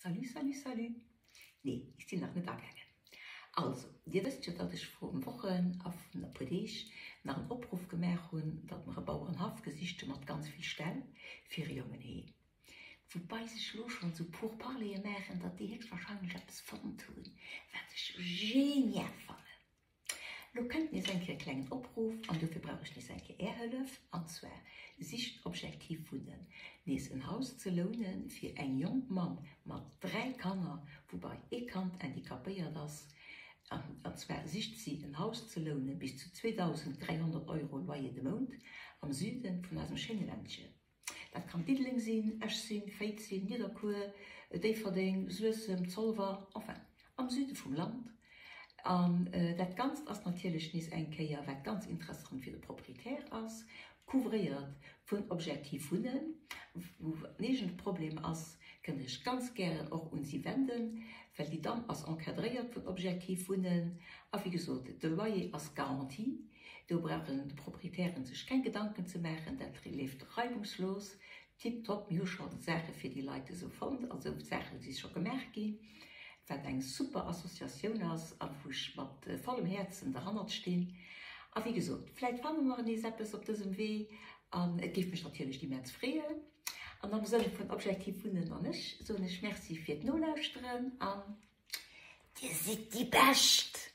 Salut, salut, salut! Nee, ech sinn nach net agaangen. Also, Dir wësst jo, datt ech vrun Wochen a vrun e puer Deeg nach en Opruff gemaach hunn, datt mer e Bauerenhaff gesicht hu mat ganz vill Ställ fir e Jongenheem. Woubai sech lo schonn esou Pourparleeë maachen, datt déi héchstwahrscheinlech eppes fonnt hunn, wat ech genial fannen. Lo kënnt nees eng Kéier e klengen Opruff an dofir brauch ech nees eng Kéier Är Hëllef, an zwar sicht Objektiv Wunnen nees en Haus ze loune fir eng jonk Mamm mat 3 Kanner, woubai ee Kand handicapéiert ass, an zwar sicht si en Haus ze loune bis zu 2.300 Euro Loyer de Mount am Süden vun eisem schéine Ländchen. Dat kann Diddeleng sinn, Esch sinn, Féiz sinn, Nidderkuer, Déifferdeng, Suessem, Zolwer, enfin am Süde vum Land. An dat Ganzt ass natierlech nees eng Kéier, wat ganz interessant fir de Proprietär ass, couvréiert vun Objektiv Wunnen. Wou en eegene Problem ass, kënnt Iech ganz gären och un si wenden, well déi Damm ass encadréiert vun Objektiv Wunnen. A wéi gesot, de Loyer ass garanti. Do brauchen d'Proprietären sech keng Gedanken ze maachen, dat leeft reibungslos, tiptop. Mir hu scho Saache fir déi Leit esou fonnt, also Saache si scho gemaach ginn, wat eng super Associatioun ass a wou ech mat vollem Häerzen derhannert stinn. A wéi gesot, vläit fanne mer nees eppes op dësem Wee an et géif mech natierlech immens freeën. An am Sënn vun Objektiv Wunnen an ech soen ech Merci fir d'Nolauschteren an Dir sidd déi Bescht!